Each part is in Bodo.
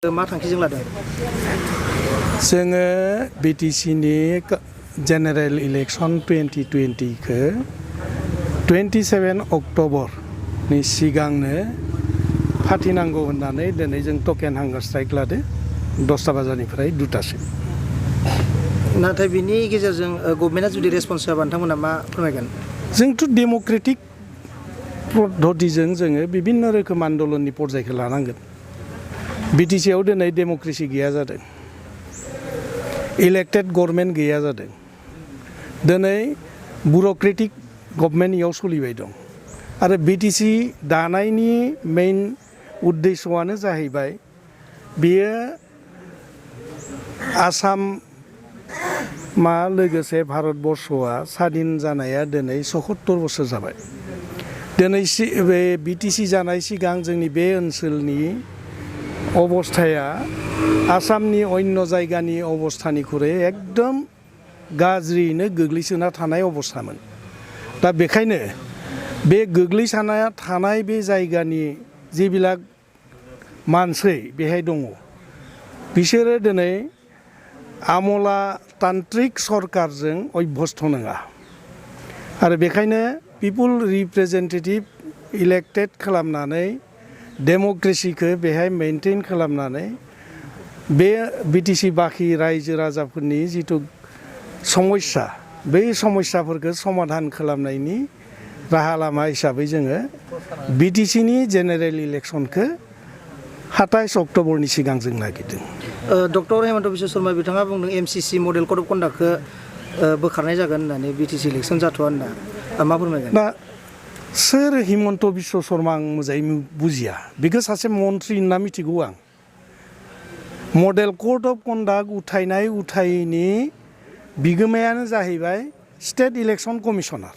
मा थांखिजों लादों? जोङो बिटिसिनि जेनेरेल इलेक्शन 2020 खौ 27 अक्ट'बरनि सिगांनो फाथिनांगौ होननानै दिनै जों टकेन हांगार स्ट्राइक लादो 10टा बाजारनिफ्राय 2टासिम। नाथाय बिनि गेजेरजों गभर्नमेन्टआ जुदि रेसपन्स होआबा नोंथांमोना मा फोरमायगोन? जोंथ' डेम'क्रेटिक पद्धतिजों जोङो बिभिन्न रोखोम आन्दलननि पर्यायखौ लानांगोन। बिटिसिआव दिनै डेम'क्रेसि गैया जादों, इलेक्टेड गभर्नमेन्ट गैया जादों, दिनै ब्युरोक्रेटिक गभर्नमेन्ट इयाव सोलिबाय दं आरो बिटिसि दानायनि मेइन उद्देश्यआनो जाहैबाय बेयो आसामा लोगोसे भारतबर्षआ स्वाधीन जानाया दिनै 77 बोसोर जाबाय। दिनै बे बिटिसि जानाय सिगां जोंनि बे ओनसोलनि अबस्थाया आसामनि अन्य जायगानि अबस्थानिख्रुइ एकदम गाज्रियैनो गोग्लैसोना थानाय अबस्थामोन। दा बेखायनो बे गोग्लैसोना थानाय बे जायगानि जिबिलाक मानसि बेहाय दङ, बिसोरो दिनै आमलातान्त्रिक सरकारजों अभ्यस्त नङा आरो बेखायनो पिपुल रिप्रेजेन्टेटिभ इलेक्टेड खालामनानै डेम'क्रेसिखौ बेहाय मेनटेन खालामनानै बे बिटिसि बाखि रायजो राजाफोरनि जिथु समस्या बै समस्याफोरखौ समाधान खालामनायनि राहा लामा हिसाबै जोङो बिटिसिनि जेनेरेल इलेक्शनखौ 27 अक्ट'बरनि सिगां जों नागिरदों। डक्टर हेमन्त बिश्व शर्मा बिथाङा बुंदों एमसिसि मडेल कड अफ कन्डाक्टखौ बोखारनाय जागोन होननानै बिटिसि इलेक्शन जाथ'आ होनना मा फोरमायगोन? दा सोर हेमन्त बिश्व शर्मा आं मोजाङै बुजिया, बेखौ सासे मन्थ्रि होनना मिथिगौ आं। मडेल कड अफ कन्डाक्ट उथायनाय उथायैनि बिगोमायानो जाहैबाय स्टेट इलेक्शन कमिशनार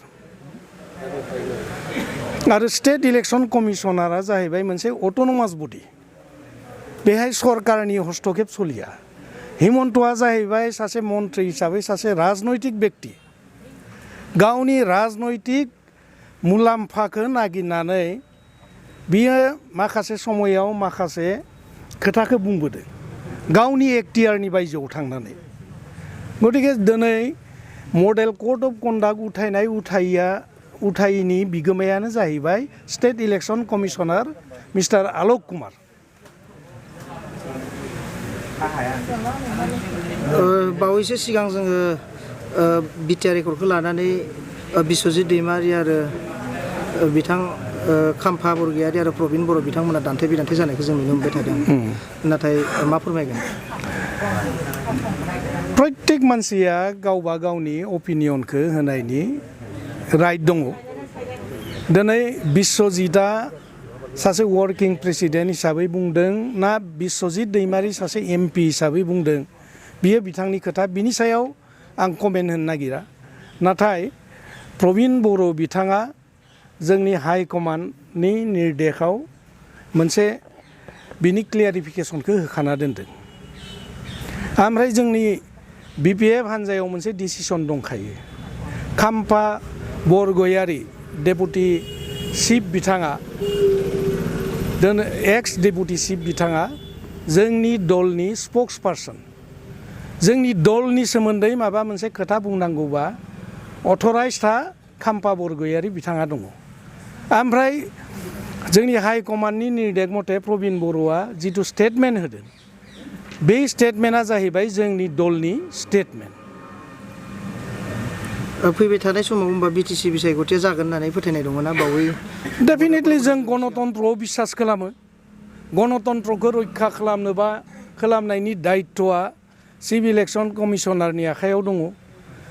आरो स्टेट इलेक्शन कमिशनारा जाहैबाय मोनसे अट'नमास बडि, बेहाय सरकारनि हस्तक्षेप सलिया। हेमन्तआ जाहैबाय सासे मन्थ्रि हिसाबै सासे राजनैतिक बेक्ति, गावनि राजनैतिक मुलाम्फाखौ नागिरनानै बियो माखासे समायाव माखासे खोथाखौ बुंबोदों गावनि एक्टियारनि बायजोआव थांनानै। गतिके दिनै मडेल कड अफ कन्डाक्ट उथायनाय उथायैनि बिगोमायानो जाहैबाय state election commissioner mister Alok Kumar. बावैसो सिगां जोङो बिटिआर रेकर्डखौ लानानै बिश्वजित दैमारि आरो बिथां खाम्फा बरगयारि आरो प्रबिन बर' बिथांमोना दान्थे बिदान्थे जानायखौ जों नुनो मोनबाय थादों। नाथाय मा फोरमायगोन? प्रत्येक मानसिया गावबा गावनि अपिनियनखौ होनायनि राइट दङ। दिनै बिश्वजितआ सासे वर्किं प्रेसिडेन्ट हिसाबै बुंदों ना बिश्वजित दैमारि सासे एमपि हिसाबै बुंदों, बियो बिथांनि खोथा, बिनि सायाव आं कमेन्ट होनो नागिरा। नाथाय प्रबिन बर' बिथाङा जोंनि हाइकमान्डनि निर्देशआव मोनसे बिनि क्लियारिफिकेसनखौ होखाना दोनदों। ओमफ्राय जोंनि बिपिएफ हान्जायाव मोनसे डिसिसन दंखायो। खाम्फा बरगयारि डेपुटि चिफ बिथाङा एक्स डेपुटि चिफ बिथाङा जोंनि दलनि स्पक्स पार्सन। जोंनि दलनि सोमोन्दै माबा मोनसे खोथा बुंनांगौबा अथराइजडआ खाम्फा बरगयारि बिथाङा दङ। ओमफ्राय जोंनि हाइकमान्डनि निर्देश मथे प्रबिन बर'आ जिथु स्टेटमेन्ट होदों, बे स्टेटमेन्टआ जाहैबाय जोंनि दलनि स्टेटमेन्ट। फैबाय थानाय समाव होनबा बिटिसि बिसायख'थिया जागोन होननानै फोथायनाय दङना बावै? डेफिनेटलि जों गणतन्त्रआव बिसास खालामो। गणतन्त्रखौ रैखा खालामनायनि दायित्वआ चिफ इलेक्शन कमिशनारनि आखायाव दङ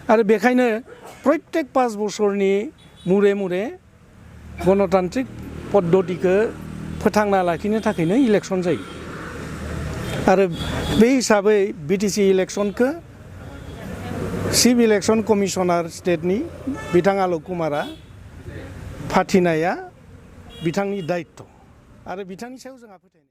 आरो बेखायनो प्रत्येक 5 बोसोरनि मुरे मुरे गणतान्त्रिक पद्धतिखौ फोथांना लाखिनो थाखायनो इलेक्शन जायो आरो बे हिसाबै बिटिसि इलेक्शनखौ चिफ इलेक्शन कमिशनार स्टेटनि बिथां आलक कुमारा फाथिनाया बिथांनि दायित्व आरो बिथांनि सायाव जोंहा फोथायनाय।